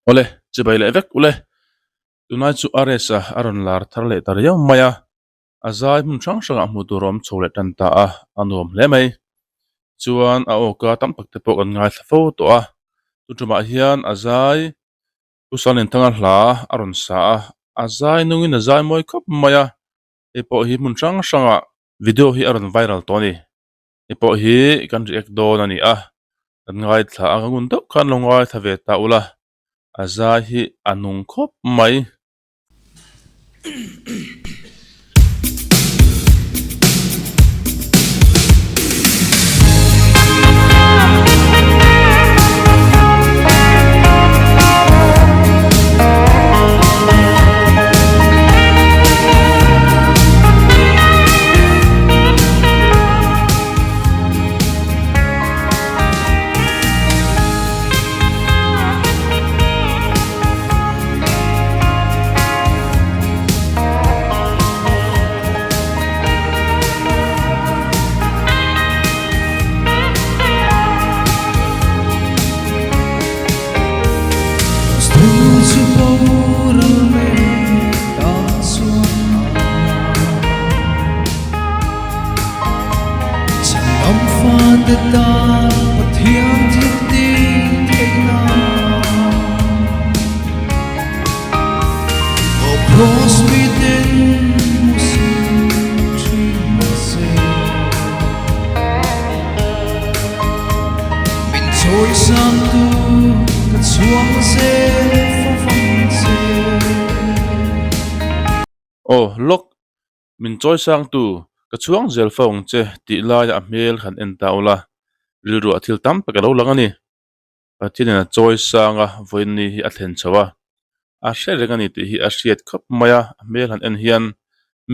Awle, chibai leh vek ule. Tunlai chu RS-a a rawn lar thar leh ta riau mai a, a zai hmun hrang hrangah hmuh tur a awm chho leh tan ta a, a nuam hle mai. Chuan a awka tam tak te pawh kan ngaithla fo tawh a, tu tumah hian a zai Pu Sanglianthanga hla a rawn sa a, a zai nungin a zai mawi khawp mai a, hei pawh hi hmun hrang hrangah video hi a rawn viral tawh a ni. Hei pawh hi kan react dawn a ni a, kan ngaithla a, ka ngun deuh khan lo ngaithla ve ta ula, a zai hi a nung khawp mai. Aw lawk min chawi sang tu ka chhuang zel fo ang che tih laia a hmel han en ta ula rilruah thil tam tak a lo lang a ni. Pathianin a chawi sang a vawiinni hi a thlen chho a, a hre reng a ni tih hi a hriat khawp mai a, a hmel han en hian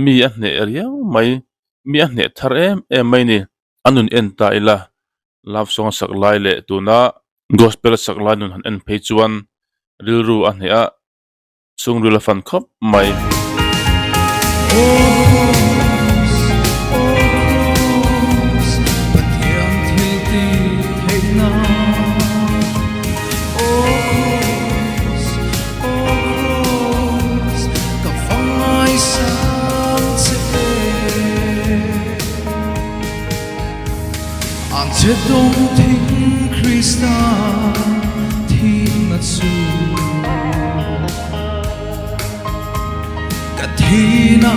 mi a hneh riau mai, mi a hneh thar em em mai a ni. A nun en ta ila love song a sak lai leh tuna gospel a sak lai nun han en phei chuan rilru a hneh a. Chhungril a fan khawp mai. Ka thina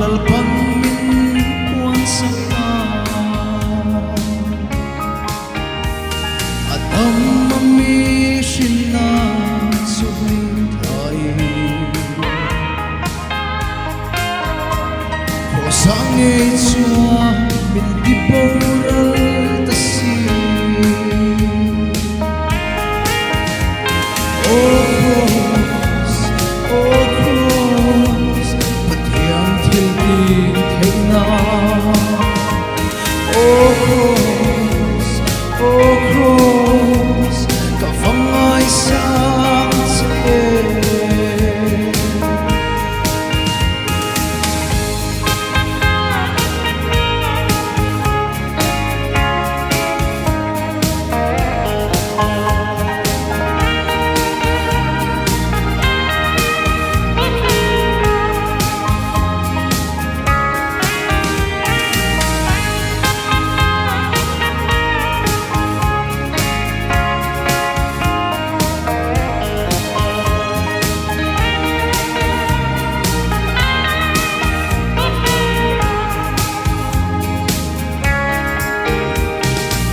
lalpan min puan sak ta A dam a mi hrinna chu thai Khawsa ngei chuan min ti boral ta si Aw Kraws, aw Kraws, Pathian thil ti theihna. Aw Kraws, aw Kraws, ka va ngaisang che.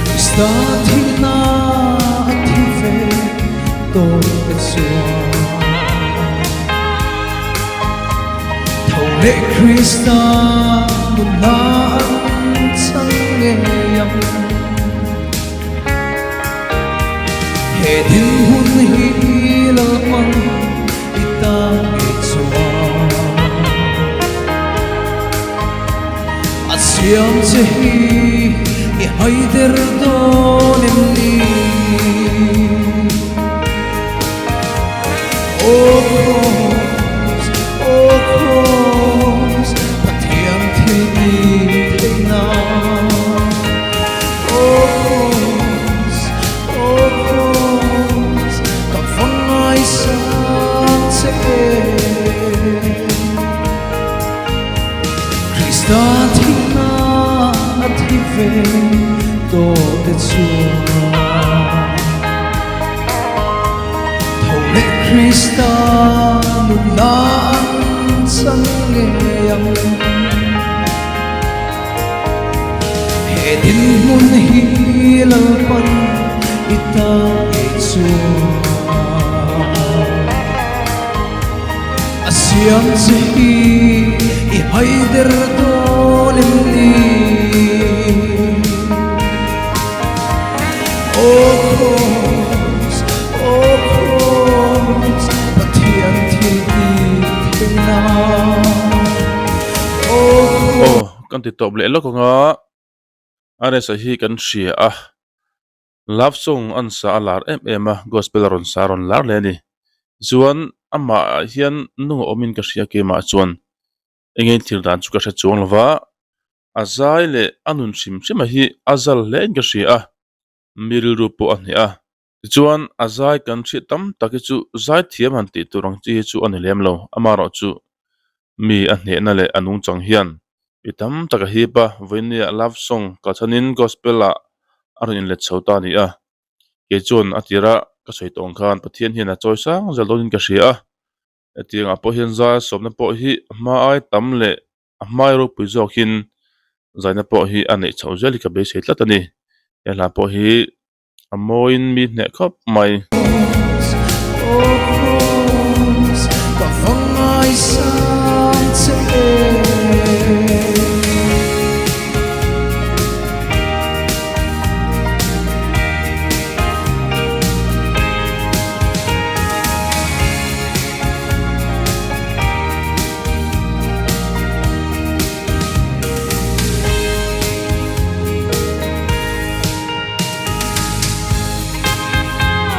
Krista thihna a thi ve tawh ka chuan Tho leh Krista nunna an chang ngei ang He dinhmun hi Lalpan i ta ngei chuan A siam che hi i haider dawn em ni? Aw Kraws, aw Kraws, Pathian thil ti theihna. Aw Kraws, aw Kraws, ka va te chuan Tho leh Krista nunna an chang ngei ang. He dinhmun hi Lalpan i ta ngei chuan A siam che hi i haider dawn em ni? Aw Kraws, aw Kraws, Pathian thil tih theihna. Aw, kan ti tawp leh lawk ang a, RSa hi kan hria a, love song an sa a lar em em a, gospel a rawn sa a rawn lar hle a ni. Tichuan amah ah hian nung a awmin ka hria keimah chuan eng nge thil dan chu ka hre chuang lo va, a zai leh a nun hrim hrim a hi a zal hle in ka hria a, mi rilru pawh a hneh a. Tichuan a zai kan hriat tam tak hi chu zai thiam han tih tur ang chi hi chu a ni lem lo, amaherawhchu mi a hnehna leh a nungchang hian mi tam tak a hip a, vawinia love song kalchhanin gospel ah a rawn inlet chho ta a ni a, kei chuan a tira ka sawi tawh ang khan Pathian hian a chawi sang zel dawnin ka hria a, hetiang ah pawh hian zai sawmna pawh hi a hma ai tam leh a hmai ropui zawkin zaina pawh hi a neih chhoh zel hi ka beisei tlat a ni, he hla pawh hi. A mawiin mi hneh khawp mai.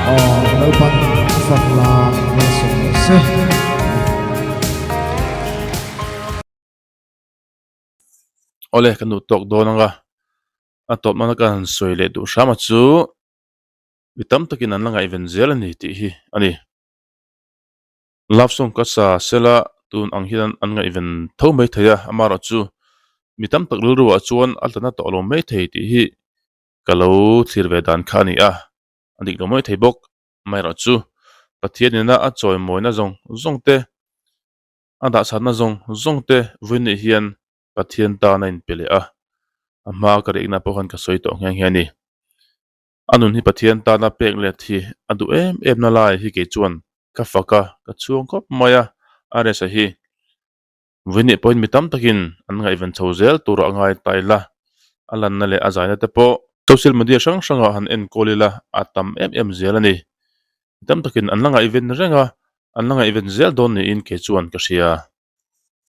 Aw Lalpan a fak la malsawm rawh se. Awle ka nuh tawk dawn anga a tawp nana ka han sawi leh duh hram a chu mi tam takin an la ngaihven zel a ni tih hi a ni. Love song ka sa sela tun ang hian an ngaihven tho mai thei a amaherawhchu mi tam tak rilru ah chuan a tla na tawh lo mai thei tih hi ka lo thlir ve dan kha a ni a, a dik lo mai thei bawk. Amaherawhchu Pathian nena a chawimawina zawng zawng te, a dahchhatna zawng zawng te vawiin hian Pathian tan a inpe leh a, a hma ka rihna pawh khan ka sawi tawh nghe nghe a ni. A nun hi Pathian tana pek let hi a duh em em na lai hi kei chuan ka fak a, ka chhuang khawp mai a, a resa hi vawiin pawhin mi tam takin an ngaihven chho zel tur a ngai ta ila, a lanna leh a zaina te pawh social media hrang hrangah han enkawl ila a tam em em zel a ni. Mi tam takin an la ngaihven reng a, an la ngaihven zel dawn niin kei chuan ka hria.